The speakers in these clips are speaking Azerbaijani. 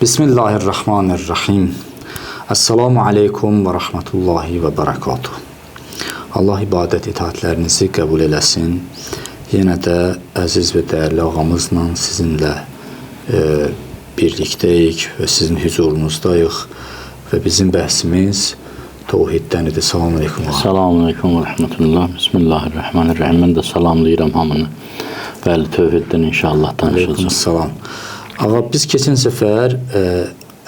Bismillahirrahmanirrahim. Esselamu aleykum və rəhmətullahi və bərəkatuh. Allah ibadət itaatlərinizi qəbul eləsin. Yenə də əziz və dəyərli ağamızla sizinlə birlikdəyik və sizin hüzurunuzdayıq və bizim bəhsimiz təvhiddən idi. Salam aleykum. Salam aleykum və rəhmətullah. Bismillahirrahmanirrahim. Mən də salamlayıram hamını. Bəli, tövhiddən inşallah danışacağıq. Aleyküm salam. Ağa, biz keçən səfər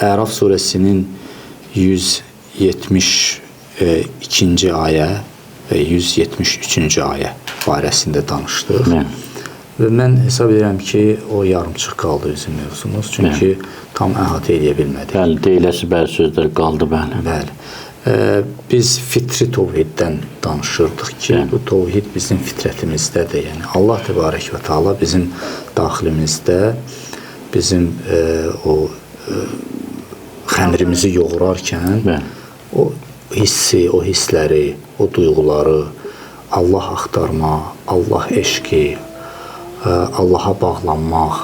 Əraf surəsinin 172-ci ayə və 173-cü ayə barəsində danışdıq. Bəli. Və mən hesab edirəm ki, o yarımçıq qaldı bizim mövzumuz. Çünki tam əhatə edə bilmədik. Bəli, deyiləsi bəzi sözlər qaldı, bəli. Bəli. Biz fitri təvhiddən danışırdıq ki, Bəli. bu təvhid bizim fitrətimizdədir. Yəni Allah Təbarək və Təala bizim daxilimizdə bizim xəmirimizi yoğurarkən Bəli. o hissi, o hissləri, o duyğuları Allah axtarma, Allah eşqi, Allaha bağlanmaq,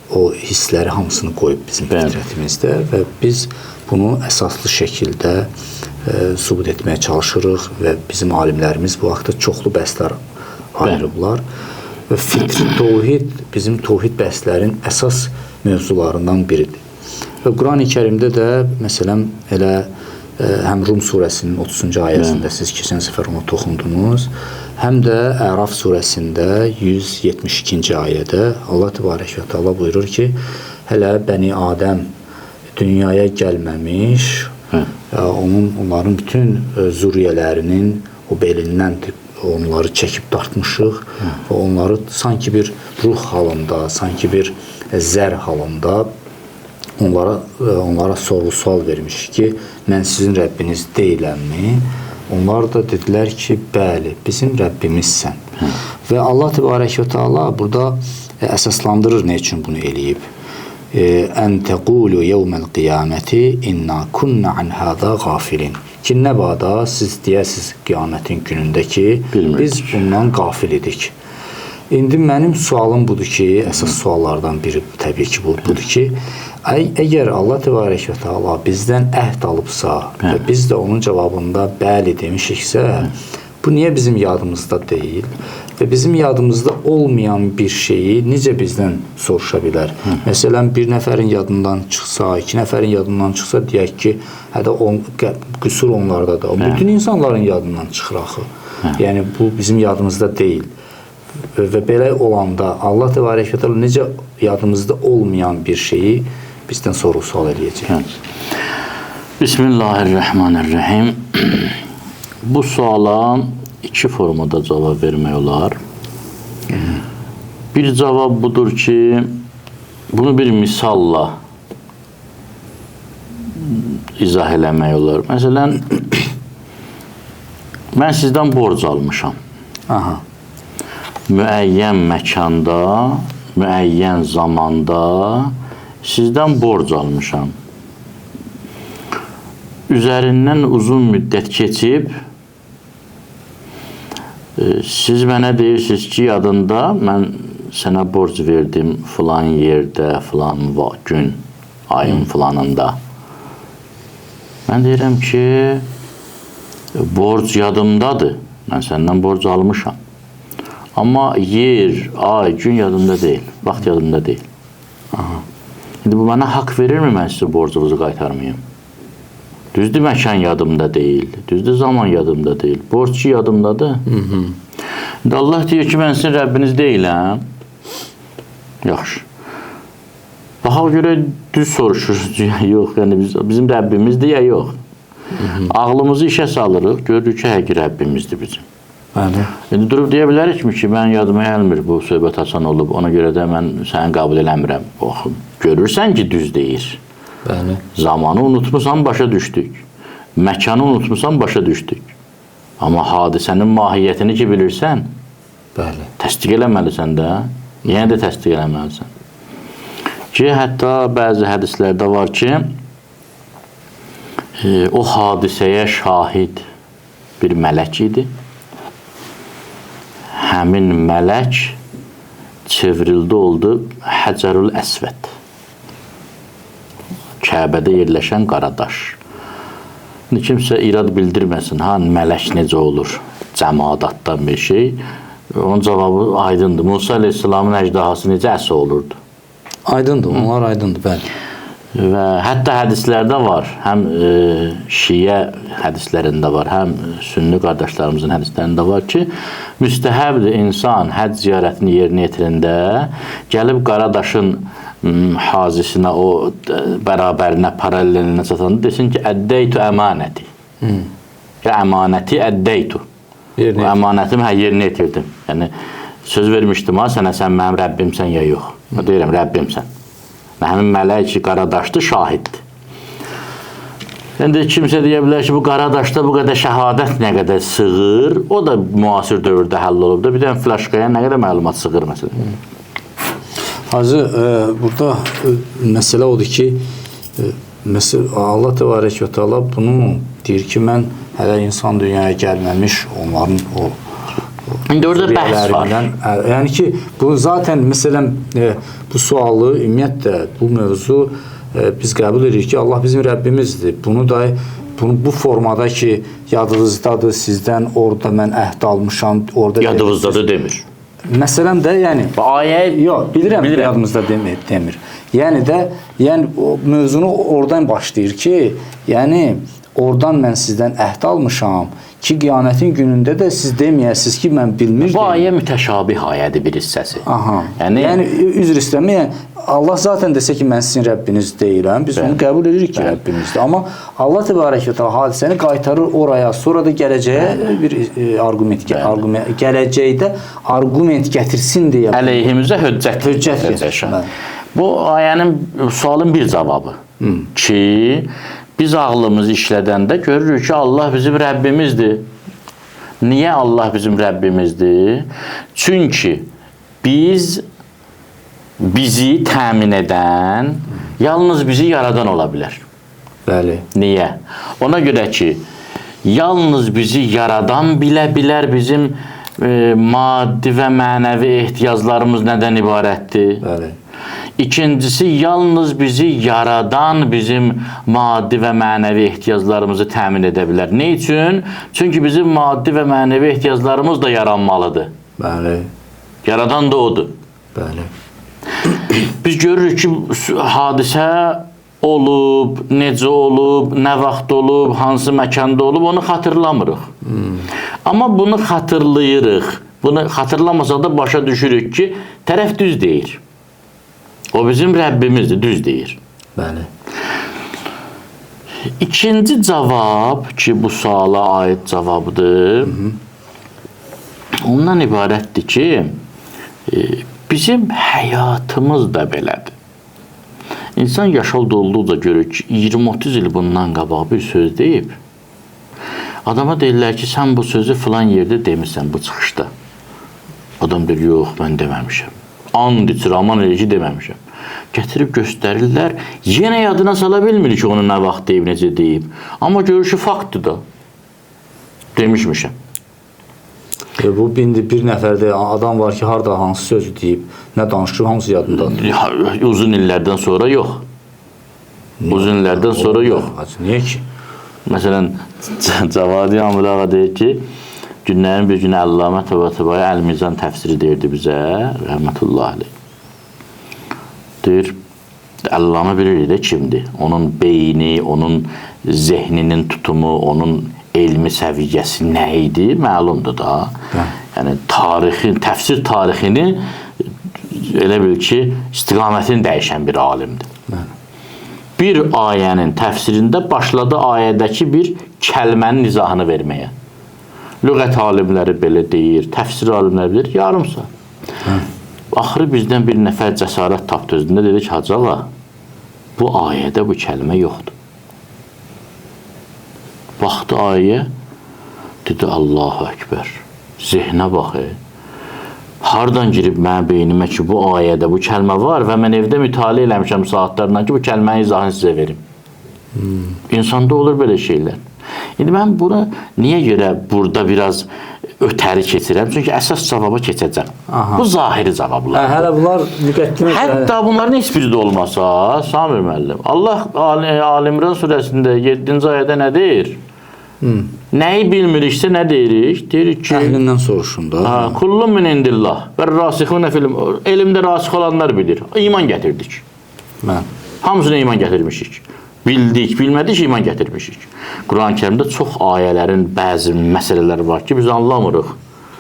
o hissləri hamısını qoyub bizim Bəli. fitrətimizdə və biz bunu əsaslı şəkildə sübut etməyə çalışırıq və bizim alimlərimiz bu haqda çoxlu bəhslər ayırıblar. Və fitri təvhid bizim təvhid bəhslərin əsas mövzularından biridir. Və Qurani Kərimdə də məsələn elə həm Rum surəsinin 30-cu ayəsində siz keçən səfər ona toxundunuz, həm də Əraf surəsində 172-ci ayədə Allah Təbarək və Təala buyurur ki, hələ Bəni Adəm dünyaya gəlməmiş, onların bütün zürriyyələrinin o belindən onları çəkib dartmışıq və onları sanki bir ruh halında, sanki bir zər halında onlara sorğu-sual vermişik ki, mən sizin Rəbbiniz deyiləmmi? Onlar da dedilər ki, bəli, bizim Rəbbimizsən. Və Allah Təbarək və Təala burada əsaslandırır nə üçün bunu eləyib. Ən təqulu yevməl qiyaməti inna kunna an hada qafilin. Ki, nə bada siz deyəsiz qiyamətin günündə ki, Bilmirdik. biz bundan qafil idik. İndi mənim sualım budur ki, əsas suallardan biri təbii ki, budur ki, əgər Allah Təbarək və Təala bizdən əhd alıbsa və biz də onun cavabında bəli demişiksə, bu niyə bizim yadımızda deyil və bizim yadımızda olmayan bir şeyi necə bizdən soruşa bilər? Məsələn, bir nəfərin yadından çıxsa, iki nəfərin yadından çıxsa, deyək ki, hətta qüsur onlardadır. Bütün insanların yadından çıxır axı. Yəni, bu bizim yadımızda deyil. Və belə olanda Allah Təbarək və Təala necə yadımızda olmayan bir şeyi bizdən sorğu-sual eləyəcək? Bismillahirrahmanirrahim. Bu suala iki formada cavab vermək olar. Bir cavab budur ki, bunu bir misalla izah eləmək olar. Məsələn, mən sizdən borc almışam. Aha. Müəyyən məkanda, müəyyən zamanda sizdən borc almışam. Üzərindən uzun müddət keçib, siz mənə deyirsiniz ki, yadında mən sənə borc verdim filan yerdə, filan gün, ayın filanında. Mən deyirəm ki, borc yadımdadır. Mən səndən borc almışam. Amma yer, ay, gün yadımda deyil, vaxt yadımda deyil. İndi bu mənə haqq verirmi mən sizə borcunuzu qaytarmayım? Düzdür, məkan yadımda deyil, düzdür, zaman yadımda deyil, borc ki yadımdadır. İndi Allah deyir ki, mən sizin Rəbbiniz deyiləm. Yaxşı. Baxaq görək, düz soruşursunuz, yox, yəni bizim Rəbbimizdir ya yox. Ağlımızı işə salırıq, görürük ki, həqiqi Rəbbimizdir bizim. Bəli. İndi durub deyə bilərik mi ki, mən yadıma gəlmir bu söhbət açan olub, ona görə də mən səni qəbul eləmirəm. Ox, görürsən ki, düz deyir. Bəli. Zamanı unutmusan, başa düşdük. Məkanı unutmusan, başa düşdük. Amma hadisənin mahiyyətini ki bilirsən, Bəli. təsdiq eləməlisən də, yenə də təsdiq eləməlisən. Ki, hətta bəzi hədislərdə var ki, o hadisəyə şahid bir mələk idi. Həmin mələk çevrildi oldu Həcərül Əsvəd. Kəbədə yerləşən qara daş. İndi kimsə irad bildirməsin, ha, mələk necə olur? Cəmadatdan bir şey. Onun cavabı aydındır. Musa əleyhissalamın əjdahası necə əsa olurdu? Aydındır, onlar aydındır, bəli. Və hətta hədislərdə var, həm şiə hədislərində var, həm sünni qardaşlarımızın hədislərində var ki, müstəhəbdir insan həcc ziyarətini yerinə yetirəndə gəlib qara daşın hazisinə, o bərabərinə, parallelinə çatanda desin ki, əddeytu əmanəti. Ya əmanəti əddeytu. Əmanətimi hə, yerinə yetirdim. Yəni, söz vermişdim ha, sənə, sən mənim Rəbbimsən ya yox. Mən deyirəm, Rəbbimsən. Həmin mələk ki, qara daşdır, şahiddir. İndi kimsə deyə bilər ki, bu qara daşda bu qədər şəhadət nə qədər sığır, o da müasir dövrdə həll olub da. Bir dənə flaşkaya nə qədər məlumat sığır məsələn. Hacı, burada məsələ odur ki, Allah Təbarək və Teala bunu deyir ki, mən hələ insan dünyaya gəlməmiş onların o İndi orada bəhs var. Yəni ki, bu zaten məsələn bu sualı ümumiyyətlə bu mövzu biz qəbul edirik ki, Allah bizim Rəbbimizdir. Bunu da bu formada ki, yadınızdadır sizdən, orada mən əhd almışam, orada yadınızdadır demir. Məsələn də, yəni ayə yox, bilirəm, yadımızda demir. Yəni də, yəni o mövzunu oradan başlayır ki, yəni oradan mən sizdən əhd almışam ki, qiyamətin günündə də siz deməyəsiniz ki, mən bilmirdim. Bu ayə mütəşabih ayədir bir hissəsi. Aha. Yəni üzr istəyirəm, yəni Allah zaten desə ki, mən sizin Rəbbiniz deyiləm, biz onu qəbul edirik ki, Rəbbimizdir. Amma Allah Təbarək və Teala hadisəni qaytarır oraya, sonra da gələcəyə bir argument, gələcəkdə argument gətirsin deyə. Əleyhimizə hüccət gətirsin. Bu ayənin, sualın bir cavabı ki, biz ağlımızı işlədəndə görürük ki, Allah bizim Rəbbimizdir. Niyə Allah bizim Rəbbimizdir? Çünki bizi təmin edən, yalnız bizi yaradan ola bilər. Bəli. Niyə? Ona görə ki, yalnız bizi yaradan bilə bilər bizim maddi və mənəvi ehtiyaclarımız nədən ibarətdir? Bəli. İkincisi, yalnız bizi yaradan bizim maddi və mənəvi ehtiyaclarımızı təmin edə bilər. Ne üçün? Çünki bizim maddi və mənəvi ehtiyaclarımız da yaranmalıdır. Bəli. Yaradan da odur. Bəli. Biz görürük ki, hadisə olub, necə olub, nə vaxt olub, hansı məkanda olub, onu xatırlamırıq. Amma bunu xatırlayırıq. Bunu xatırlamasaq da başa düşürük ki, tərəf düz deyir. O bizim Rəbbimizdir, düz deyir. Bəli. İkinci cavab ki, bu suala aid cavabdır, ondan ibarətdir ki, bizim həyatımız da belədir. İnsan yaşıl dolduqca görür ki, 20-30 il bundan qabaq bir söz deyib. Adama deyirlər ki, sən bu sözü filan yerdə demirsən bu çıxışda. Adam deyir, yox, mən deməmişəm. And içir, aman elə ki, deməmişəm. Gətirib göstərirlər, yenə yadına sala bilmir ki, onu nə vaxt deyib, necə deyib. Amma görür ki, faktdır da. Demişmişəm. Bu indi bir nəfərdə adam var ki, harada hansı sözü deyib, nə danışır, hamısı yadındadır. Ya, uzun illərdən sonra yox. Uzun illərdən sonra yox. Niyə ki? Məsələn, Cavadi Amil ağa deyir ki, günlərin bir günü Əllamə Təbətəbai Əl-Mizan təfsiri deyirdi bizə, rəhmətullahi aleyh. Deyir, Əllamə bilir də kimdir? Onun beyni, onun zehninin tutumu, onun elmi səviyyəsi nə idi, məlumdur da. Hə. Yəni, tarixin, təfsir tarixini elə bil ki, istiqamətini dəyişən bir alimdir. Hə. Bir ayənin təfsirində başladı ayədəki bir kəlmənin izahını verməyə. Lüğət alimləri belə deyir, təfsir alimləri deyir, yarım saat. Hə. Axırı bizdən bir nəfər cəsarət tapdı özündə, dedi ki, Hacı ağa, bu ayədə bu kəlmə yoxdur. Baxdı ayəyə, dedi, Allahu Əkbər, zehnə bax, hardan girib mənim beynimə ki, bu ayədə bu kəlmə var və mən evdə mütaliə eləmişəm saatlarla ki, bu kəlmənin izahını sizə verim. İnsanda olur belə şeylər. İndi mən bunu niyə görə burada biraz ötəri keçirəm? Çünki əsas cavaba keçəcəm. Aha. Bu zahiri cavablar. Hələ bunlar müqəddimə. Hətta bunların heç biri də olmasa, Samir müəllim, Allah Ali İmran surəsində 7-ci ayədə nə deyir? Nəyi bilmiriksə nə deyirik? Deyirik ki, Əhlindən soruşun da. Kullun min indillah və rasixuna fil elmdə rasix olanlar bilir. İman gətirdik. Mən. Hamısına iman gətirmişik. Bildik, bilmədik, iman gətirmişik. Quran-ı Kərimdə çox ayələrin bəzi məsələləri var ki, biz anlamırıq.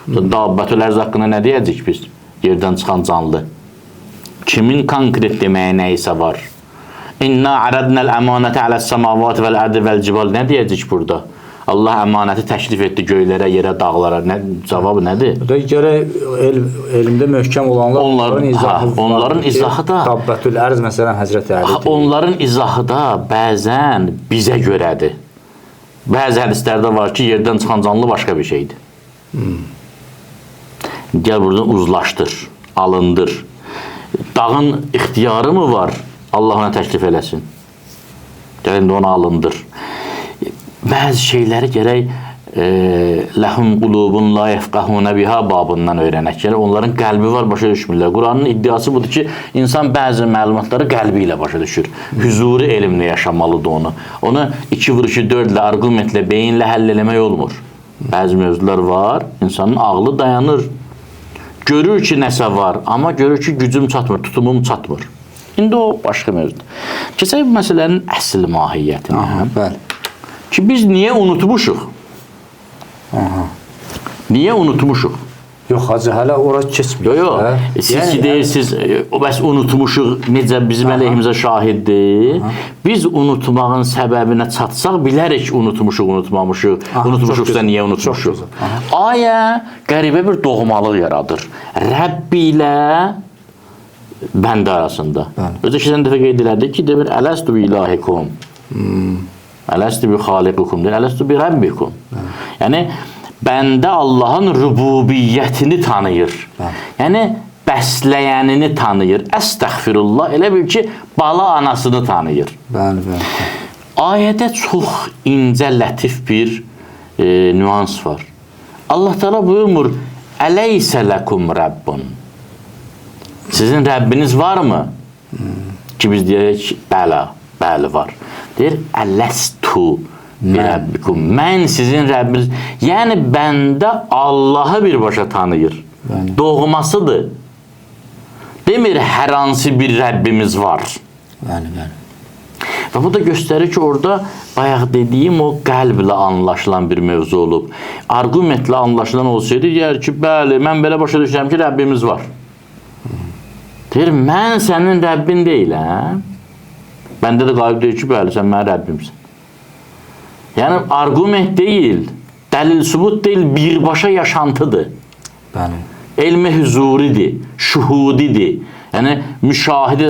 Dabbətül ərz haqqında nə deyəcək biz? Yerdən çıxan canlı. Kimin konkret deməyə nə isə var? İnna aradnal əmanətə aləs-səmavati vəl-ərdi vəl-cibal. Nə deyəcək burada? Allah əmanəti təklif etdi göylərə, yerə, dağlara. Nə, cavabı nədir? Da gərək elmdə möhkəm olanlar onların izahı, onların izahı da Dabbətül ərz məsələn Həzrəti Əli. Onların izahı da bəzən bizə görədir. Bəzi hədislərdə var ki, yerdən çıxan canlı başqa bir şeydir. Gəl buradan uzlaşdır, alındır. Dağın ixtiyarı mı var? Allah ona təklif eləsin. Gəl indi onu alındır. Bəzi şeyləri gərək ləhum qulubun la yefqahuna biha babından öyrənək. Yəni onların qəlbi var, başa düşmürlər. Quranın iddiası budur ki, insan bəzi məlumatları qəlbi ilə başa düşür. Hüzuri elmlə yaşamalıdır onu. Onu 2 vur 2 4 ilə, arqumentlə, beyinlə həll eləmək olmur. Bəzi mövzular var, insanın ağlı dayanır. Görür ki, nəsə var, amma görür ki, gücüm çatmır, tutumum çatmır. İndi o başqa mövzudur. Keçək bu məsələnin əsl mahiyyətinə. Aha, bəli. Ki biz niyə unutmuşuq? Aha. Niyə unutmuşuq? Yox hacı, hələ ora keçmir. Yox, yox. Siz yəni, ki deyirsiniz, o bəs unutmuşuq, necə bizim əleyhimizə şahiddir. Aha. Biz unutmağın səbəbinə çatsaq bilərik unutmuşuq, unutmamışıq. Aha, unutmuşuqsa niyə unutmuşuq? Ayə qəribə bir doğmalıq yaradır. Rəbb ilə bəndə arasında. Özü keçən dəfə qeyd elədik ki, demir ələstu bi ilahikum. Ələstu bi xaliqikum, deyir, ələstu bi rəbbikum. Yəni, bəndə Allahın rübubiyyətini tanıyır. Yəni, bəsləyənini tanıyır. Əstəğfirullah, elə bil ki, bala anasını tanıyır. Bəli, bəli. Ayədə çox incə, lətif bir nüans var. Allah Teala buyurmur, Əleysə ləkum rəbbun. Sizin Rəbbiniz varmı? Ki, biz deyək, bəla, bəli var. Deyir, ələstu bi rəbbikum. Mən sizin Rəbbiniz. Yəni, bəndə Allahı birbaşa tanıyır. Bəli. Doğmasıdır. Demir, hər hansı bir Rəbbimiz var. Bəli, bəli. Və bu da göstərir ki, orada bayaq dediyim o qəlblə anlaşılan bir mövzu olub. Arqumentlə anlaşılan olsaydı, deyər ki, bəli, mən belə başa düşürəm ki, Rəbbimiz var. Deyir, mən sənin Rəbbin deyiləm. Bəndə də qalib deyir ki, bəli, sən mənim Rəbbimsən. Yəni, arqument deyil, dəlil sübut deyil, birbaşa yaşantıdır. Bəli. Elmi hüzuridir, şuhudidir. Yəni, müşahidə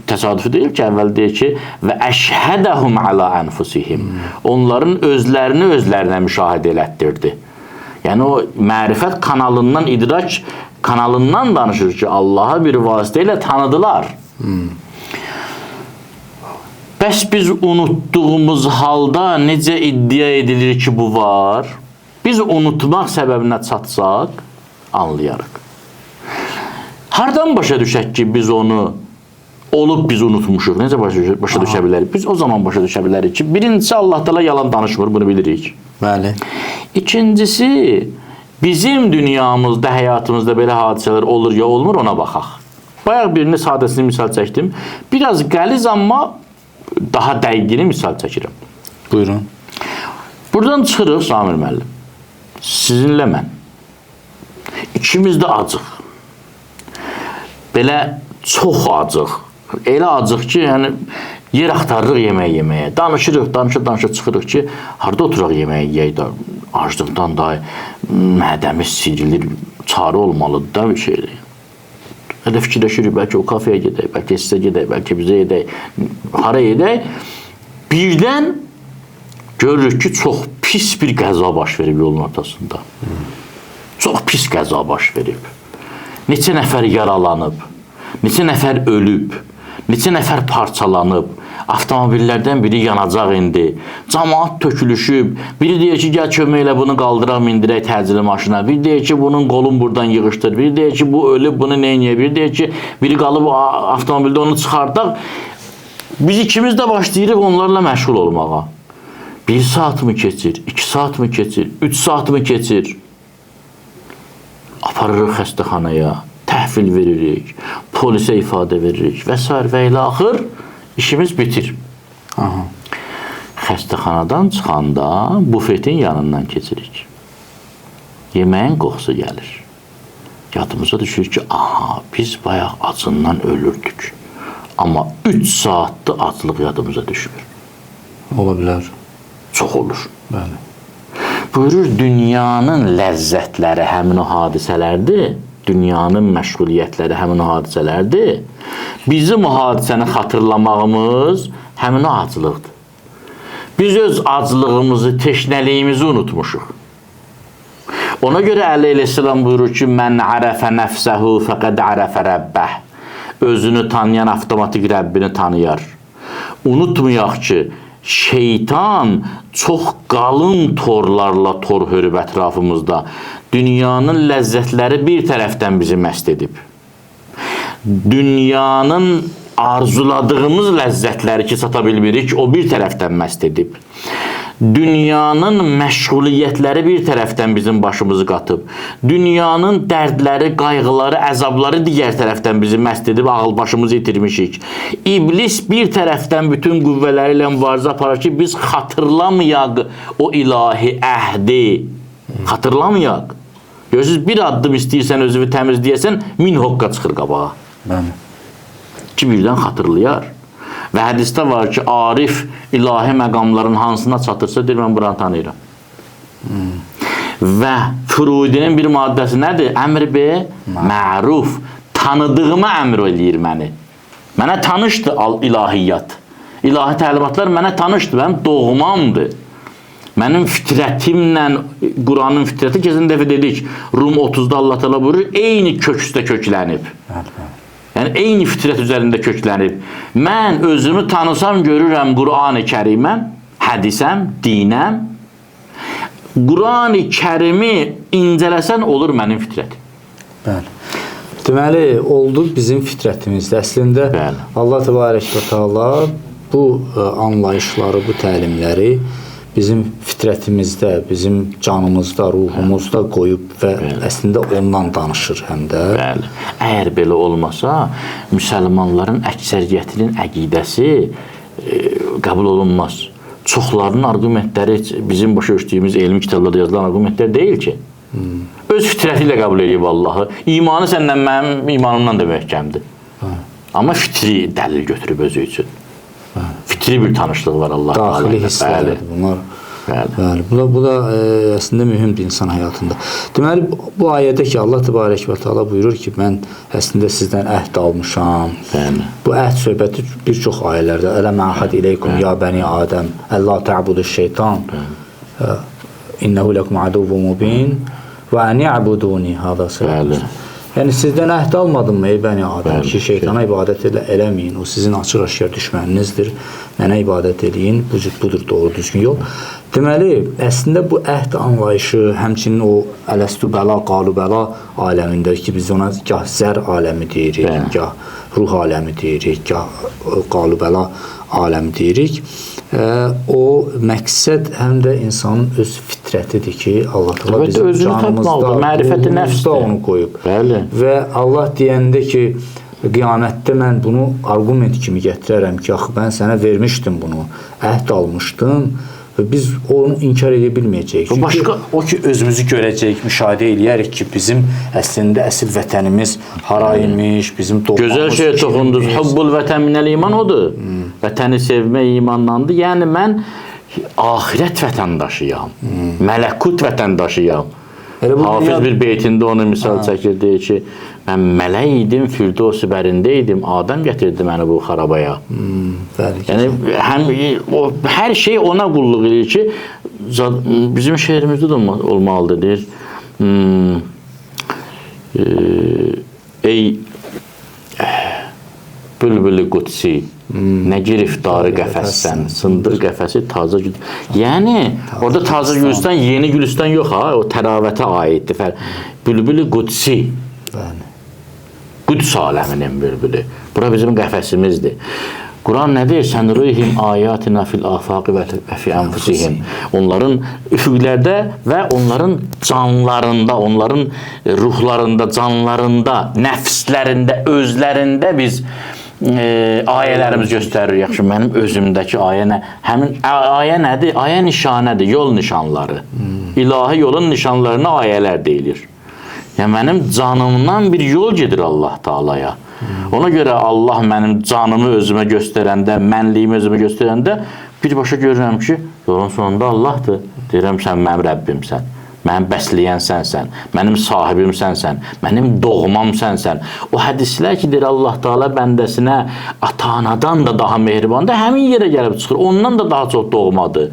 təsadüfi deyil ki, əvvəl deyir ki, və əşhədəhum alə ənfusihim. Onların özlərini özlərinə müşahidə elətdirdi. Yəni, o mərifət kanalından, idrak kanalından danışır ki, Allahı bir vasitə ilə tanıdılar. Bəs biz unutduğumuz halda necə iddia edilir ki, bu var? Biz unutmaq səbəbinə çatsaq, anlayarıq. Hardan başa düşək ki, biz onu olub biz unutmuşuq? Necə başa düşə bilərik? Biz o zaman başa düşə bilərik ki, birincisi Allah Teala yalan danışmır, bunu bilirik. Bəli. İkincisi, bizim dünyamızda, həyatımızda belə hadisələr olur ya olmur, ona baxaq. Bayaq birini sadəsini misal çəkdim. Biraz qəliz, amma daha dəqiqini misal çəkirəm. Buyurun. Buradan çıxırıq Samir müəllim. Sizinlə mən. İkimiz də acıq. Belə çox acıq. Elə acıq ki, yəni yer axtarırıq yemək yeməyə. Danışırıq, danışır, çıxırıq ki, harda oturaq yeməyi yeyək də aclıqdan da mədəmiz sivrilir, çarə olmalıdır da bir şeydir. Hələ fikirləşirik, bəlkə o kafeyə gedək, bəlkə sizə gedək, bəlkə bizə gedək, hara gedək. Birdən görürük ki, çox pis bir qəza baş verib yolun ortasında. Çox pis qəza baş verib. Neçə nəfər yaralanıb, neçə nəfər ölüb, neçə nəfər parçalanıb. Avtomobillərdən biri yanacaq indi. Camaat tökülüşüb. Biri deyir ki, gəl kömək elə bunu qaldıraq, mindirək təcili maşına. Biri deyir ki, bunun qolun buradan yığışdır. Biri deyir ki, bu ölüb, bunu neyniyək. Biri deyir ki, biri qalıb avtomobildə onu çıxardaq. Biz ikimiz də başlayırıq onlarla məşğul olmağa. 1 saat mı keçir, 2 saat mı keçir, 3 saat mı keçir? Aparırıq xəstəxanaya, təhvil veririk, polisə ifadə veririk və sair və ilə axır işimiz bitir. Aha. Xəstəxanadan çıxanda bufetin yanından keçirik. Yeməyin qoxusu gəlir. Yadımıza düşür ki, aha, biz bayaq acından ölürdük. Amma 3 saatdır aclıq yadımıza düşmür. Ola bilər. Çox olur. Bəli. Buyurur, dünyanın ləzzətləri həmin o hadisələrdir. Dünyanın məşğuliyyətləri həmin o hadisələrdir. Bizim o hadisəni xatırlamağımız həmin o aclıqdır. Biz öz aclığımızı, teşnəliyimizi unutmuşuq. Ona görə Əli əleyhissalam buyurur ki, mən ərəfə nəfsəhu fəqəd ərəfə rəbbəh. Özünü tanıyan avtomatik Rəbbini tanıyar. Unutmayaq ki, şeytan çox qalın torlarla tor hörüb ətrafımızda. Dünyanın ləzzətləri bir tərəfdən bizi məst edib. Dünyanın arzuladığımız ləzzətləri ki, sata bilmirik, o bir tərəfdən məst edib. Dünyanın məşğuliyyətləri bir tərəfdən bizim başımızı qatıb. Dünyanın dərdləri, qayğıları, əzabları digər tərəfdən bizi məst edib, ağıl başımızı itirmişik. İblis bir tərəfdən bütün qüvvələri ilə mübarizə aparır ki, biz xatırlamayaq o ilahi əhdi. Xatırlamayaq. Görürsünüz, bir addım istəyirsən özünü təmizləyəsən, 1000 hoqqa çıxır qabağa. Bəli. Ki birdən xatırlayar. Və hədisdə var ki, arif ilahi məqamların hansına çatırsa, deyir, mən buranı tanıyıram. Və Furudinin bir maddəsi nədir? Əmr bi məruf. Tanıdığıma əmr eləyir məni. Mənə tanışdır ilahiyyat. İlahi təlimatlar mənə tanışdır, mənim doğmamdır. Mənim fitrətimlə, Quranın fitrəti, keçən dəfə dedik, Rum 30-da Allah Teala buyurur, eyni kök üstə köklənib. Yəni, eyni fitrət üzərində köklənib. Mən özümü tanısam, görürəm Qur'an-ı Kəriməm, hədisəm, dinəm. Qur'an-ı Kərimi incələsən, olur mənim fitrətim. Bəli. Deməli, oldu bizim fitrətimizdə. Əslində, Bəli. Allah Təbarək və Teala bu anlayışları, bu təlimləri bizim fitrətimizdə, bizim canımızda, ruhumuzda qoyub və Bəli. əslində ondan danışır həm də. Bəli. Əgər belə olmasa, müsəlmanların əksəriyyətinin əqidəsi qəbul olunmaz. Çoxlarının arqumentləri heç bizim başa düşdüyümüz elmi kitablarda yazılan arqumentlər deyil ki. Öz fitrəti ilə qəbul edib Allahı. İmanı səndən mənim imanımdan da möhkəmdir. Amma fitri dəlil götürüb özü üçün. Fitri bir tanışlıq var Allah Daxili Teala. hisslərdir bunlar. Bəli. Bəli. Bu da əslində mühümdür insan həyatında. Deməli, bu ayədə ki, Allah Təbarək və Teala buyurur ki, mən əslində sizdən əhd almışam. Bəli. Bu əhd söhbəti bir çox ayələrdə Ələm əhəd ileykum ya bəni Adəm, əlla tə'budu şeytan. İnnehu lekum aduvvun mubin və ən i'buduni hada sırat. Bəli. Yəni sizdən əhd almadım mı ey bəni Adəm Bəli, ki, şeytana ibadət eləməyin. O sizin açıq-aşkar düşməninizdir. Mənə ibadət eləyin. Bu cür budur doğru düzgün yol. Deməli, əslində bu əhd anlayışı, həmçinin o ələstü bəla, qalu bəla aləmində ki, biz ona gah zər aləmi deyirik, Bəli. gah ruh aləmi deyirik, gah qalu bəla aləmi deyirik. O məqsəd həm də insanın öz fitrətidir ki, Allah Teala Əlbəttə, bizim özünü canımızda, tapmalıdır, mərifəti ruhumuzda nəfsdir. onu qoyub. Bəli. Və Allah deyəndə ki, qiyamətdə mən bunu arqument kimi gətirərəm ki, axı mən sənə vermişdim bunu, əhd almışdım və biz onu inkar edə bilməyəcəyik. Bu Çünki başqa- o ki özümüzü görəcəyik, müşahidə eləyərik ki, bizim əslində əsil vətənimiz hara imiş, bizim doğmamız Gözəl şeyə toxundunuz. kimmiş. Hubbul vətən minəl iman odur. Vətəni sevmək imandandır. Yəni mən axirət vətəndaşıyam. Mələkut vətəndaşıyam. Elə bu Hafiz dünya- bir beytində onu misal çəkir, deyir ki, mən mələk idim, Firdevs bərində idim, Adəm gətirdi məni bu xarabaya. Bəli. Yəni həm o hər şey ona qulluq edir ki, bizim şeirimizdə də olmalıdır, deyir. Ey Bülbülü qudsi, nə giriftarı qəfəssən, sındır qəfəsi taza gül. Yəni orada taza gülüstan, yeni gülüstan yox ha, o təravətə aiddir. Bülbülü qudsi. Bəli. Qüds aləminin bülbülü. Bura bizim qəfəsimizdir. Quran nə deyir? Sənurihim ayatina fil afaqi və fi anfusihim. Onların üfüqlərdə və onların canlarında, onların ruhlarında, canlarında, nəfslərində, özlərində biz ayələrimiz göstərir. Yaxşı, mənim özümdəki ayə nə? Həmin ayə nədir? Ayə nişanədir, yol nişanları. İlahi yolun nişanlarına ayələr deyilir. Yəni mənim canımdan bir yol gedir Allah Taalaya. Ona görə Allah mənim canımı özümə göstərəndə, mənliyimi özümə göstərəndə birbaşa görürəm ki, yolun sonunda Allahdır. Deyirəm sən mənim Rəbbimsən. Mənim bəsləyən sənsən, mənim sahibim sənsən, mənim doğmam sənsən. O hədislər ki, deyir Allah Taala bəndəsinə ata-anadan da daha mehribandır, həmin yerə gəlib çıxır. Ondan da daha çox doğmadır.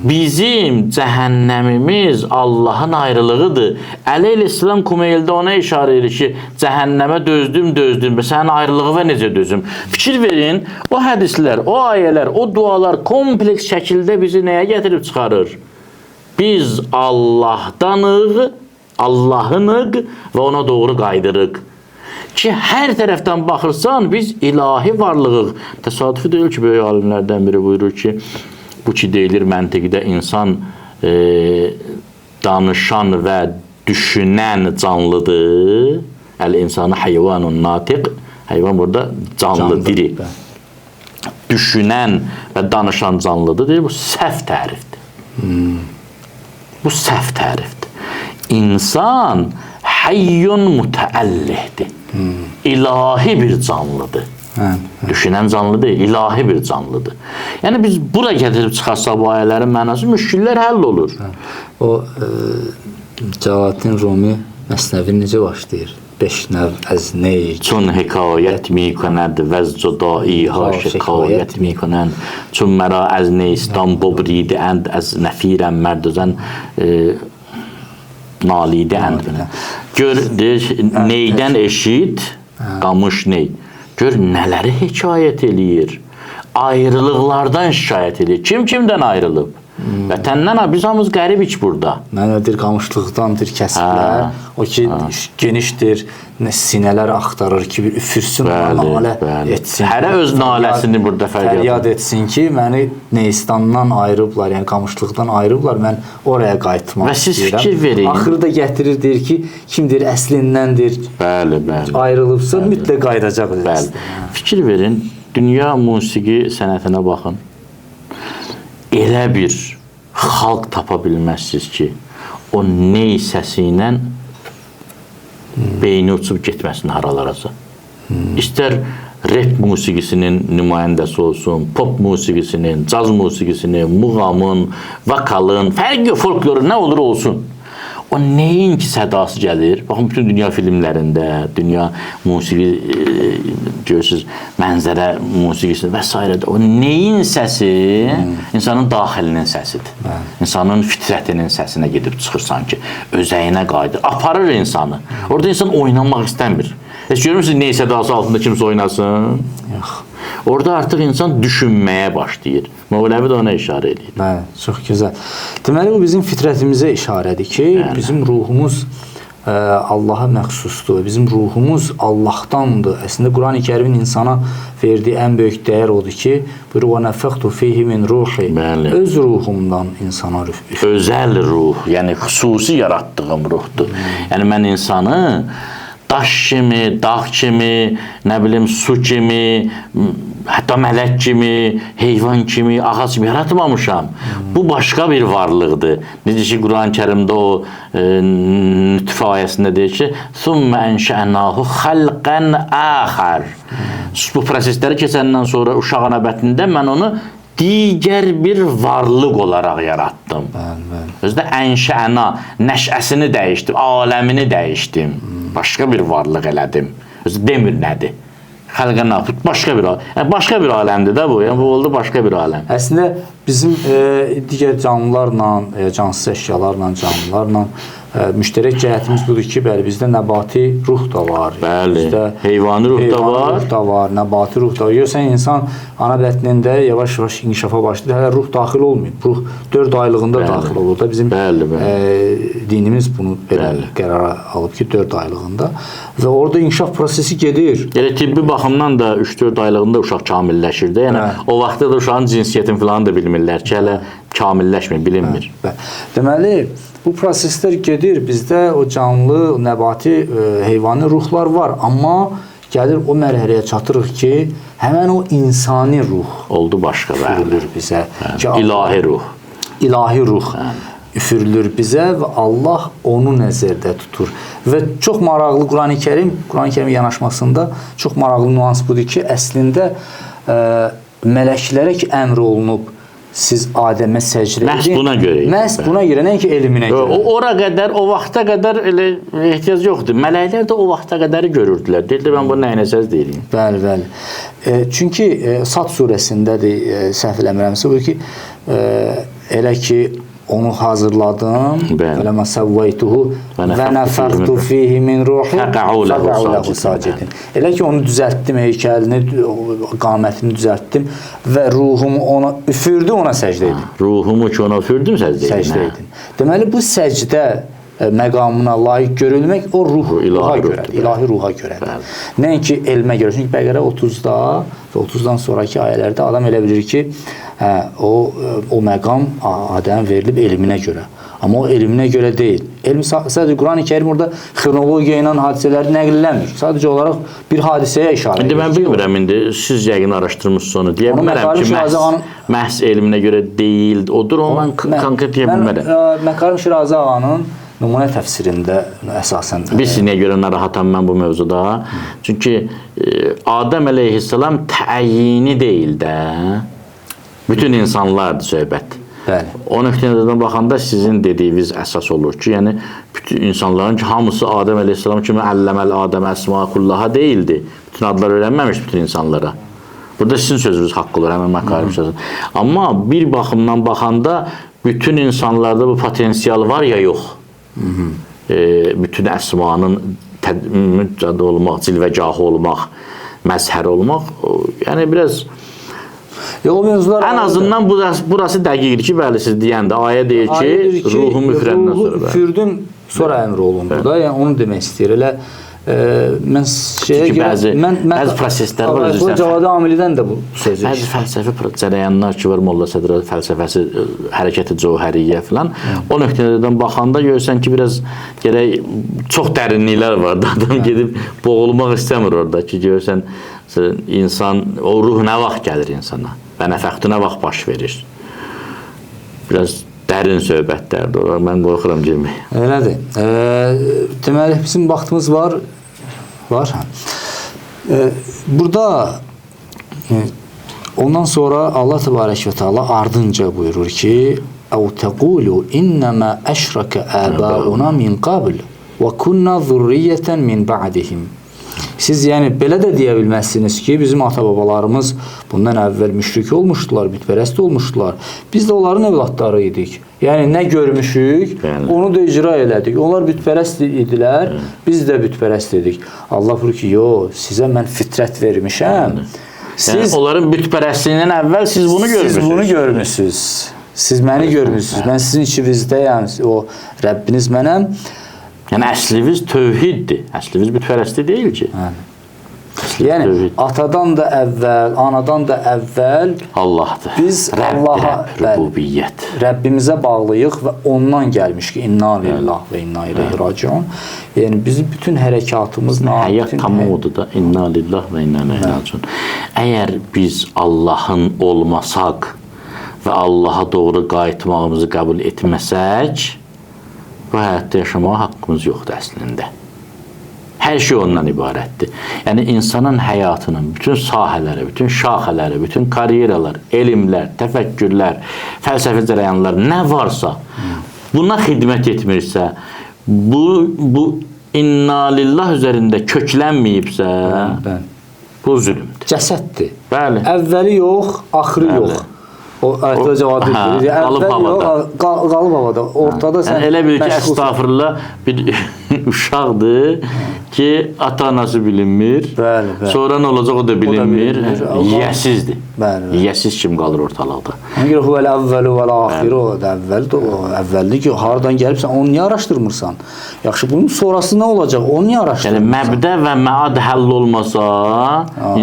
Bizim cəhənnəmimiz Allahın ayrılığıdır. Əli əleyhissalam Kumeyldə ona işarə edir ki, cəhənnəmə dözdüm, dözdüm. Sənin ayrılığına necə dözüm? Fikir verin, o hədislər, o ayələr, o dualar kompleks şəkildə bizi nəyə gətirib çıxarır? Biz Allahdanıq, Allahınıq və ona doğru qaydırıq. Ki, hər tərəfdən baxırsan, biz ilahi varlığıq. Təsadüfi deyil ki, böyük alimlərdən biri buyurur ki, bu ki deyilir məntiqdə insan danışan və düşünən canlıdır. Əl-insanı heyvanun natiq. Heyvan burada canlı, diri. Düşünən və danışan canlıdır. Deyir, bu səhv tərifdir. Bu səhv tərifdir. İnsan hayyun mütəəllihdir. İlahi bir canlıdır. Düşünən canlı deyil, ilahi bir canlıdır. Yəni biz bura gətirib çıxarsaq bu ayələrin mənası, müşkillər həll olur. O Cəlaləddin Rumi Məsnəvi necə başlayır? 5 növ əz ney. Çun hekayət mikonəd vəz cudaiha şikayət mikonənd. Çun məra əz neystan bobridi ənd əz nəfirəm mərdüzən nalidə ənd. Gör, deyir, neydən eşit, qamış ney. Gör, nələri hekayət eləyir. Ayrılıqlardan şikayət eləyir. Kim kimdən ayrılıb? Vətəndən, biz hamımız qəribik burada. Mənə deyir, qamışlıqdandır kəsiblər. O ki, genişdir, sinələr axtarır ki, bir üfürsün, ona nalə etsin. Hərə öz naləsini burada fəryad etsin ki, məni Neystandan ayırıblar, yəni qamışlıqdan ayırıblar, mən oraya qayıtmaq istəyirəm. Və siz fikir verin. Axırda gətirir, deyir ki, kimdir, əslindəndir, ayrılıbsa mütləq qayıdacaq. Fikir verin, dünya musiqi sənətinə baxın. Elə bir xalq tapa bilməzsiniz ki, o ney səsi ilə beyni uçub getməsin haralarasa. İstər rap musiqisinin nümayəndəsi olsun, pop musiqisinin, caz musiqisinin, muğamın, vokalın, fərqi yox, folklorun nə olur olsun. O neyin ki sədası gəlir, baxın bütün dünya filmlərində, dünya musiqi, görürsünüz, mənzərə musiqisində və s. O neyin səsi insanın daxilinin səsidir. İnsanın fitrətinin səsinə gedib çıxır sanki, özəyinə qayıdır, aparır insanı. Orada insan oynamaq istəmir. Heç görmürsünüz ney sədası altında kimsə oynasın? Yox. Orada artıq insan düşünməyə başlayır. Mövləvi də ona işarə edir. Bəli, çox gözəl. Deməli, bu bizim fitrətimizə işarədir ki, bizim ruhumuz Allaha məxsusdur. Bizim ruhumuz Allahdandır. Əslində, Quran-ı Kərimin insana verdiyi ən böyük dəyər odur ki, buyurur, وَنَفَخْتُ فِيهِ مِنْ رُوحِ. Öz ruhumdan insana ruh. Özəl ruh, yəni xüsusi yarattığım ruhdur. Yəni, mən insanı daş kimi, dağ kimi, nə bilim, su kimi, hətta mələk kimi, heyvan kimi, ağac kimi yaratmamışam. Bu başqa bir varlıqdır. Necə ki, Quran-ı Kərimdə o nütfə ayəsində deyir ki, ثُمَّ أَنْشَأْنَاهُ خَلْقًا آخَرَ. Bu prosesləri keçəndən sonra uşaq ana bətnində mən onu digər bir varlıq olaraq yaratdım. Özü də ənşəna, nəşəsini dəyişdim, aləmini dəyişdim. Başqa bir varlıq elədim. Özü demir nədir? Xəlqənə, başqa bir, yəni başqa bir aləmdir də bu. Yəni bu oldu başqa bir aləm. Əslində bizim digər canlılarla, cansız əşyalarla, canlılarla Müştərək cəhətimiz budur ki, bəli, bizdə nəbati ruh da var. Bəli. Bizdə heyvani ruh da var. Ruh da var, nəbati ruh da var. Görürsən, insan ana bətnində yavaş-yavaş inkişafa başlayır. Hələ ruh daxil olmayıb. Ruh 4 aylığında bəli. Daxil olur da. Bizim bəli, bəli. Dinimiz bunu belə bəli. Qərara alıb ki, 4 aylığında. Və orada inkişaf prosesi gedir. Elə tibbi baxımdan da 3-4 aylığında uşaq kamilləşir də. Yəni hə. O vaxtda da uşağın cinsiyyətini falan da bilmirlər ki, hələ kamilləşmir, bilinmir. Hə. Deməli, bu proseslər gedir. Bizdə o canlı, nəbati, heyvani ruhlar var. Amma gəlir o mərhələyə çatırıq ki, həmən o insani ruh oldu başqa üfürülür bizə. Hə. İlahi ruh. İlahi ruh hə. Üfürülür bizə və Allah onu nəzərdə tutur. Və çox maraqlı Qurani Kərim yanaşmasında çox maraqlı nüans budur ki, əslində mələklərə ki əmr olunub siz Adəmə səcdə edin. Məhz buna görə. Məhz buna görə, nəinki elminə görə. O ora qədər, o vaxta qədər elə ehtiyac yoxdur. Mələklər də o vaxta qədəri görürdülər. Dedilər, mən bunu nəyinə səcdə edeyim? Bəli, bəli. Çünki Sad surəsindədir, səhv eləmirəmsə, buyur ki, elə ki onu hazırladım. Fələmə səvvəytuhu və nəfəxtu fihi min ruhi fəqəu ləhu sacidin. Elə ki onu düzəltdim, heykəlini, qamətini düzəltdim və ruhumu ona üfürdü, ona səcdə edin. Ruhumu ki ona üfürdüm, səcdə edin. Səcdə edin. Deməli bu səcdə məqamına layiq görülmək o ruha görədir, ilahi ruha görədir. Nəinki elmə görə. Çünki Bəqərə 30-da və 30-dan sonraki ayələrdə adam elə bilir ki, o məqam Adəmə verilib elminə görə. Amma o elminə görə deyil. Elm sadəcə Qurani Kərim orada xronologiya ilə hadisələri nəql eləmir. Sadəcə olaraq bir hadisəyə işarə edir. İndi mən bilmirəm, indi siz yəqin araşdırmışsınız onu. Deyə bilmərəm ki, məhz elminə görə deyil, odur, onu mən konkret deyə bilmərəm. Məkarim Şirazi ağanın nümunə təfsirində əsasən. Bilirsiniz niyə görə narahatam mən bu mövzuda? Çünki Adəm əleyhissalam təyini deyil də, bütün insanlardır söhbət. Bəli. O nöqtədən baxanda sizin dediyiniz əsas olur ki, yəni bütün insanların ki, hamısı Adəm əleyhissalam kimi əlləməl Adəm əsma kullaha deyildi. Bütün adlar öyrənməmiş bütün insanlara. Burada sizin sözünüz haqq olur, həmin Məkarim sözü. Amma bir baxımdan baxanda bütün insanlarda bu potensial var ya yox. Bütün əsmanın müddədə olmaq, cilvəgahı olmaq, məzhər olmaq, yəni biraz o mövzular ən azından burası dəqiqdir ki, bəli siz deyəndə ayə deyir ki, ruhumu üfürəndən sonra. Ruhu üfürdüm, sonra əmr olundu da, yəni onu demək istəyir. Elə mən şeyə görə bəzi proseslər var, özürsən. Cavadi Amilidən də bu sözü. Bəzi fəlsəfi cərəyanlar ki var, Molla Sədra fəlsəfəsi, hərəkəti cövhəriyyə filan. O nöqtədən baxanda görürsən ki, biraz gərək çox dərinliklər var da, adam gedib boğulmaq istəmir orada ki, görürsən insan, o ruh nə vaxt gəlir insana və nəfəxtü nə vaxt baş verir. Biraz dərin söhbətlərdir olar, mən qorxuram girməyə. Elədir. Deməli, bizim vaxtımız var. Var. Burada ondan sonra Allah Təbarək və Teala ardınca buyurur ki, "Əv təqulu innəmə əşrəkə əbəuna min qabl və kunna zurriyyətən min ba'dihim." Siz yəni belə də deyə bilməzsiniz ki, bizim ata-babalarımız bundan əvvəl müşrik olmuşdular, bütpərəst olmuşdular. Biz də onların evladları idik. Yəni nə görmüşük, bəli, onu da icra elədik. Onlar bütpərəst idilər, bəli, biz də bütpərəst idik. Allah buyurur ki, yo, sizə mən fitrət vermişəm. Siz, yəni, onların bütpərəstliyindən əvvəl siz bunu görmüsünüz. Siz bunu görmüsünüz. Siz məni görmüsünüz. Mən sizin içinizdəyəm. O Rəbbiniz mənəm. Yəni əslimiz tövhiddir. Əslimiz bütpərəstlik deyil ki. Yəni tövhid. Atadan da əvvəl, anadan da əvvəl Allahdır. Biz Allaha, rübubiyyət, Rəbbimizə bağlıyıq və ondan gəlmiş ki, inna lillah və inna ileyhi raciun. Yəni bizim bütün hərəkatımızla həyat tam odur da, inna lillah və inna ileyhi raciun. Əgər biz Allahın olmasaq və Allaha doğru qayıtmağımızı qəbul etməsək, bu həyatda yaşamağa haqqımız yoxdur əslində. Hər şey ondan ibarətdir. Yəni insanın həyatının bütün sahələri, bütün şaxələri, bütün karyeralar, elmlər, təfəkkürlər, fəlsəfi cərəyanlar nə varsa buna xidmət etmirsə, bu inna lillah üzərində köklənməyibsə, bəli, bu zülmdür. Cəsəddir. Bəli. Əvvəli yox, axırı bəli, yox. O ayətdə cavab verir. Qalıb havada. Qalıb havada. Ortada sən yəni, elə bil ki, əstağfurullah bir uşaqdır ki, ata-anası bilinmir. Bəli, bəli. Sonra nə olacaq o da bilinmir. Yiyəsizdir. Bəli, bəli. Yiyəsiz kim qalır ortalıqda. Ona görə huvel əvvəlu vəl axiru, o da əvvəldir, o əvvəldir ki, hardan gəlibsən, onu niyə araşdırmırsan? Yaxşı, bunun sonrası nə olacaq, onu niyə araşdırmırsan? Yəni məbdə və məad həll olmasa,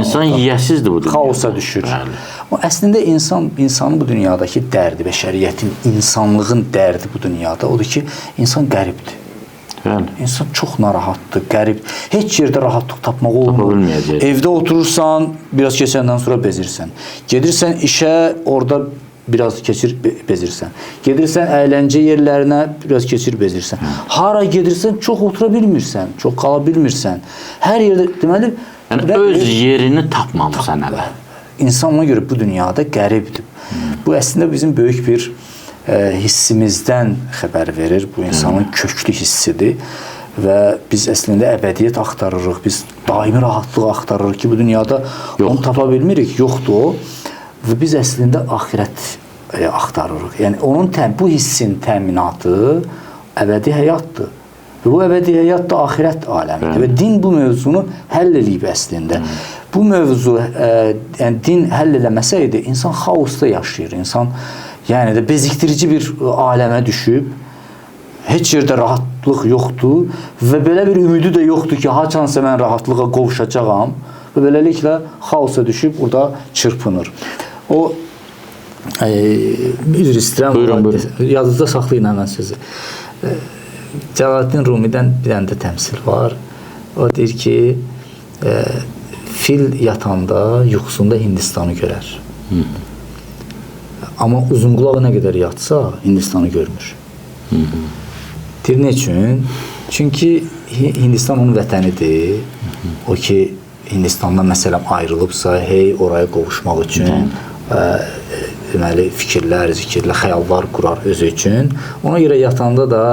insan yiyəsizdir bu dünyada. Xaosa düşür. Bəli. O əslində insanın bu dünyadakı dərdi, bəşəriyyətin, insanlığın dərdi bu dünyada odur ki, insan qəribdir. Bəli. İnsan çox narahatdır, qərib. Heç yerdə rahatlıq tapmaq olmur. Evdə oturursan, biraz keçəndən sonra bezirsən. Gedirsən işə, orada biraz keçir, bezirsən. Gedirsən əyləncə yerlərinə, biraz keçir, bezirsən. Hara gedirsən, çox otura bilmirsən, çox qala bilmirsən. Hər yerdə, deməli... Yəni, öz yerini tapmamısan hələ. İnsan ona görə bu dünyada qəribdir. Bu əslində bizim böyük bir hissimizdən xəbər verir. Bu insanın köklü hissidir və biz əslində əbədiyyət axtarırıq. Biz daimi rahatlıq axtarırıq ki, bu dünyada onu tapa bilmirik. Yoxdur o. Və biz əslində axirət axtarırıq. Yəni onun bu hissin təminatı əbədi həyatdır. Və bu əbədi həyat da axirət aləmidir. Və din bu mövzunu həll eləyib əslində. Bu mövzu, yəni din həll eləməsəydi, insan xaosda yaşayır. İnsan yəni də bezikdirici bir aləmə düşüb, heç yerdə rahatlıq yoxdur və belə bir ümidi də yoxdur ki, haçansa mən rahatlığa qovuşacağam və beləliklə xaosa düşüb orada çırpınır. O, üzr istəyirəm, buyurun. Yadınızda saxlayın həmən sözü. Cəlaləddin Rumidən bir dənə də təmsil var. O deyir ki, fil yatanda yuxusunda Hindistanı görər. Amma uzunqulaq nə qədər yatsa, Hindistanı görmür. Deyir, nə üçün? Çünki Hindistan onun vətənidir. O ki, Hindistandan məsələn ayrılıbsa, hey, oraya qovuşmaq üçün deməli, fikirlər, zikirlər, xəyallar qurar özü üçün. Ona görə yatanda da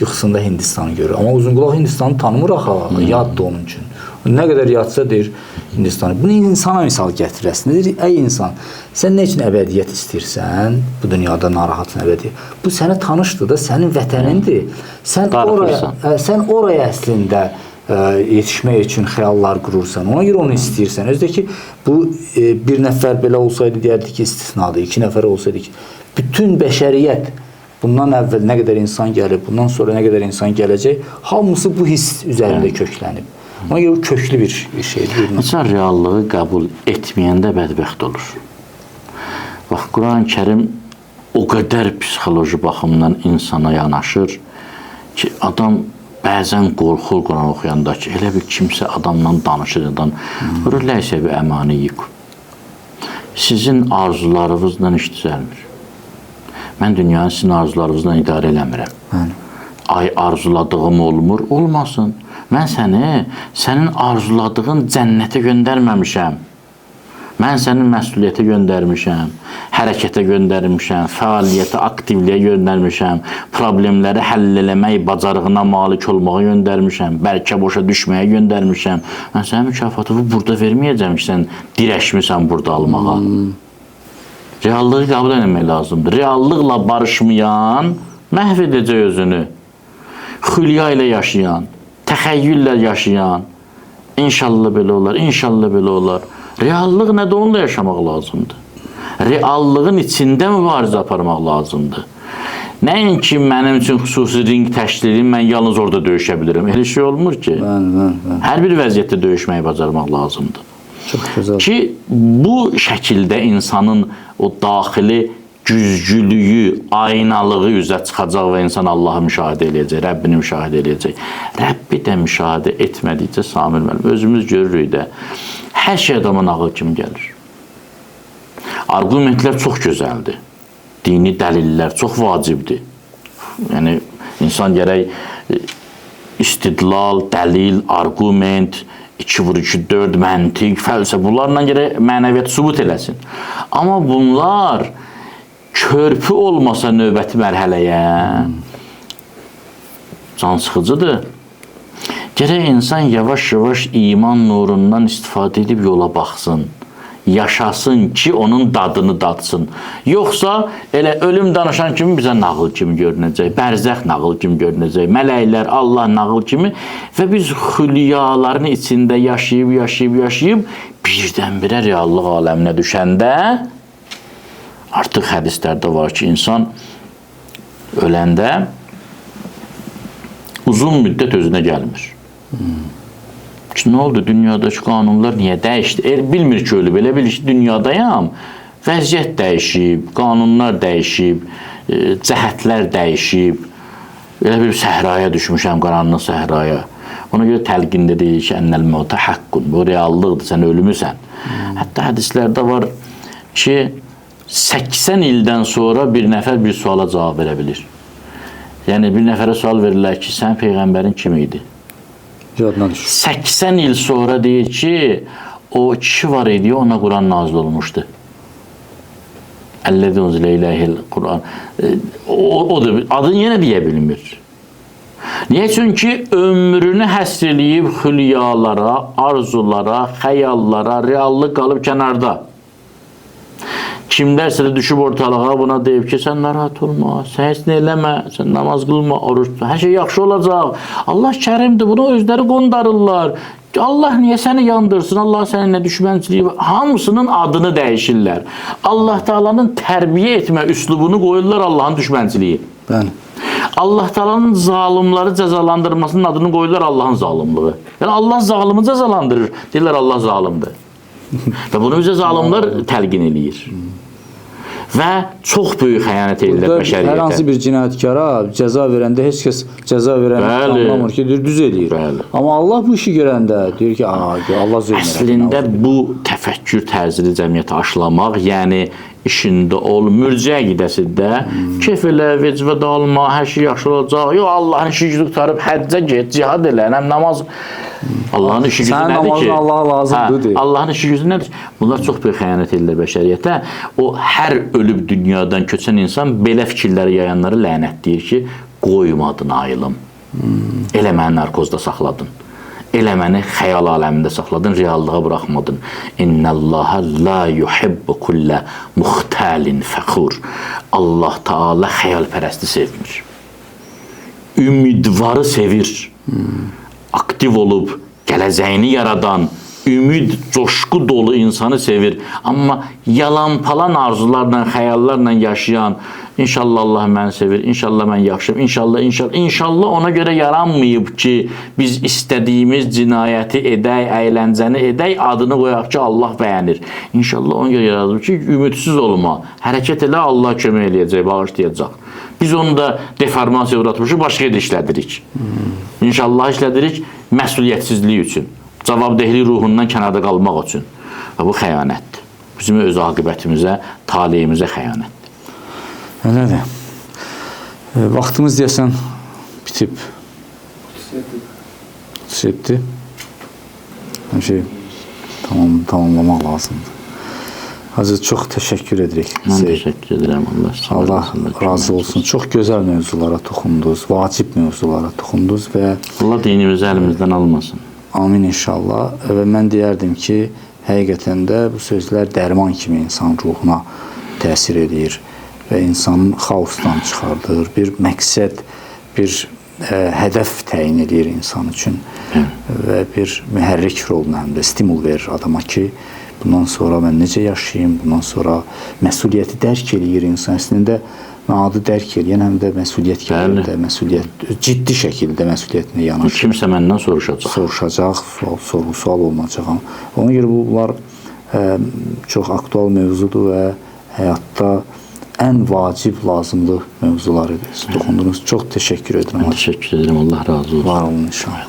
yuxusunda Hindistanı görür. Amma uzunqulaq Hindistanı tanımır axı, yaddır onun üçün. Nə qədər yatsa deyir Hindistanı. Bunu insana misal gətirir əslində. Deyir, ey insan, sən nə üçün əbədiyyət istəyirsən? Bu dünyada narahatsan əbədiyyət. Bu sənə tanışdır da, sənin vətənindir. Sən oraya əslində yetişmək üçün xəyallar qurursan. Ona görə onu istəyirsən. Özdə ki, bu bir nəfər belə olsaydı deyərdi ki, istisnadır. İki nəfər olsaydı ki, bütün bəşəriyyət bundan əvvəl nə qədər insan gəlib, bundan sonra nə qədər insan gələcək, hamısı bu hiss üzərində köklənib. Ona görə bu köklü bir şeydir. İnsan reallığı qəbul etməyəndə bədbəxt olur. Bax, Quran-Kərim o qədər psixoloji baxımdan insana yanaşır ki, adam bəzən qorxur Quran oxuyanda ki, elə bir kimsə adamla danışır, adam buyurur, ləysə bi əmaniyyikum. Sizin arzularınızla iş düzəlmir. Mən dünyanı sizin arzularınızla idarə eləmirəm. Ay, arzuladığım olmur, olmasın. Mən səni, sənin arzuladığın cənnətə göndərməmişəm. Mən səni məsuliyyətə göndərmişəm, hərəkətə göndərmişəm, fəaliyyətə, aktivliyə göndərmişəm, problemləri həll eləmək bacarığına malik olmağa göndərmişəm, bəlkə boşa düşməyə göndərmişəm. Mən sənin mükafatını burada verməyəcəm ki, sən dirəşmisən burada almağa. Reallığı qəbul etmək lazımdır. Reallıqla barışmayan məhv edəcək özünü. Xülya ilə yaşayan, təxəyyüllə yaşayan, inşallah belə olar, inşallah belə olar. Reallıq nədir, onunla yaşamaq lazımdır. Reallığın içində mübarizə aparmaq lazımdır. Nəinki mənim üçün xüsusi ring təşkil edeyim, mən yalnız orada döyüşə bilirəm. Elə şey olmur ki. Hər bir vəziyyətdə döyüşməyi bacarmaq lazımdır. Çox gözəl. Ki, bu şəkildə insanın o daxili güzgülüyü, aynalığı üzə çıxacaq və insan Allahı müşahidə eləyəcək, Rəbbini müşahidə eləyəcək. Rəbbi də müşahidə etmədikcə Samir müəllim, özümüz görürük də, hər şey adamın ağıl kimi gəlir. Arqumentlər çox gözəldir. Dini dəlillər çox vacibdir. Yəni, insan gərək istidlal, dəlil, arqument, 2 vur 2, 4, məntiq, fəlsəfə, bunlarla gərək mənəviyyat sübut eləsin. Amma bunlar körpü olmasa növbəti mərhələyə can sıxıcıdır. Gərək insan yavaş-yavaş iman nurundan istifadə edib yola baxsın. Yaşasın ki, onun dadını dadsın. Yoxsa elə ölüm danışan kimi bizə nağıl kimi görünəcək, bərzəx nağıl kimi görünəcək, mələklər, Allah nağıl kimi və biz xülyaların içində yaşayıb, yaşayıb, yaşayıb birdən-birə reallıq aləminə düşəndə artıq hədislərdə var ki, insan öləndə uzun müddət özünə gəlmir. Ki, nə oldu? Dünyadakı qanunlar niyə dəyişdi? Bilmir ki, ölüb. Elə bilir ki, dünyadayam. Vəziyyət dəyişib, qanunlar dəyişib, cəhətlər dəyişib. Elə bir səhraya düşmüşəm, qaranlıq səhraya. Ona görə təlqində deyir ki, ennəl mevtə haqqun. Bu reallıqdır, sən ölümüsən. Hətta hədislərdə var ki, 80 ildən sonra bir nəfər bir suala cavab verə bilir. Yəni, bir nəfərə sual verirlər ki, sən peyğəmbərin kim idi? Yadına düşür. 80 il sonra deyir ki, o kişi var idi, ona Quran nazil olmuşdu. Əlləzi unzilə iləyhil Quran. Odur, adını yenə deyə bilmir. Niyə? Çünki ömrünü həsr eləyib xülyalara, arzulara, xəyallara, reallıq qalıb kənarda. Kimlərsə də düşüb ortalığa buna deyib ki, sən narahat olma, sən heç nə eləmə, sən namaz qılma, oruç tut, hər şey yaxşı olacaq. Allah kərimdir, bunu özləri qondarırlar. Allah niyə səni yandırsın, Allah sənin nə düşmənçiliyi var? Hamısının adını dəyişirlər. Allah Taala'nın tərbiyə etmə üslubunu qoyurlar Allahın düşmənçiliyi. Bəli. Allah Taala'nın zalimları cəzalandırmasının adını qoyurlar Allahın zalimlığı. Yəni Allah zalimi cəzalandırır. Deyirlər Allah zalimdir. Və bunu bizə zalimlar təlqin eləyir. Və çox böyük xəyanət edirlər Burada hər hansı bəşəriyyətə. bir cinayətkara cəza verəndə heç kəs cəza verəni Bəli. anlamır ki, deyir, düz eləyir. Bəli. Amma Allah bu işi görəndə deyir ki, Allah zülm elədi. Əslində bu təfəkkür tərzini cəmiyyətə aşılamaq, yəni işində ol, mürciə əqidəsində kef elə, vecvə dalma, hər şey yaxşı olacaq. Yox, Allahın işi gücü qurtarıb həccə get, cihad elə, həm namaz. Allahın işi gücü Sənin nədir namazın ki? Allaha lazımdır, deyir. Allahın işi gücü nədir? Bunlar çox böyük xəyanət edirlər bəşəriyyətə. O hər ölüb dünyadan köçən insan belə fikirləri yayanları lənətləyir ki, qoymadın ayılım. Elə məni narkozda saxladın. Elə məni xəyal aləmində saxladın, reallığa buraxmadın. İnnallaha la yuhibbu kullə muxtalin fəxur. Allah Taala xəyalpərəsti sevmir. Ümidvarı sevir. Aktiv olub gələcəyini yaradan, ümid, coşqu dolu insanı sevir. Amma yalan-palan arzularla, xəyallarla yaşayan, inşallah Allah məni sevir, inşallah mən yaxşıyam, inşallah, inşallah, inşallah ona görə yaranmayıb ki, biz istədiyimiz cinayəti edək, əyləncəni edək, adını qoyaq ki, Allah bəyənir. İnşallah ona görə yaradılıb ki, ümidsiz olma, hərəkət elə, Allah kömək eləyəcək, bağışlayacaq. Biz onu da deformasiya uğratmışıq, başqa yerdə işlədirik. İnşallah işlədirik məsuliyyətsizlik üçün, cavabdehlik ruhundan kənarda qalmaq üçün. Və bu xəyanətdir. Bizim öz aqibətimizə, taleyimizə xəyanətdir. Elədir. Vaxtımız deyəsən bitib. 37. Hər şey tamamlamaq lazımdır. Hacı, çox təşəkkür edirik. Mən təşəkkür edirəm. Allah razı olsun. Çox gözəl mövzulara toxundunuz, vacib mövzulara toxundunuz və Allah dinimizi əlimizdən almasın. Amin inşallah. Və mən deyərdim ki, həqiqətən də bu sözlər dərman kimi insan ruhuna təsir eləyir və insanı xaosdan çıxardır. Bir məqsəd, bir hədəf təyin eləyir insan üçün və bir mühərrik rolunu həm də stimul verir adama ki, bundan sonra mən necə yaşayayım, bundan sonra məsuliyyəti dərk eləyir insan. Əslində adı dərk eləyən həm də məsuliyyət gəlir də, məsuliyyət ciddi şəkildə məsuliyyətinə yanaşır. Kimsə məndən soruşacaq. Soruşacaq, sorğu-sual olunacaq. Ona görə bunlar çox aktual mövzudur və həyatda ən vacib, lazımlı mövzular idi. Toxundunuz. Çox təşəkkür edirəm. Mən təşəkkür edirəm. Allah razı olsun. Var olun inşallah.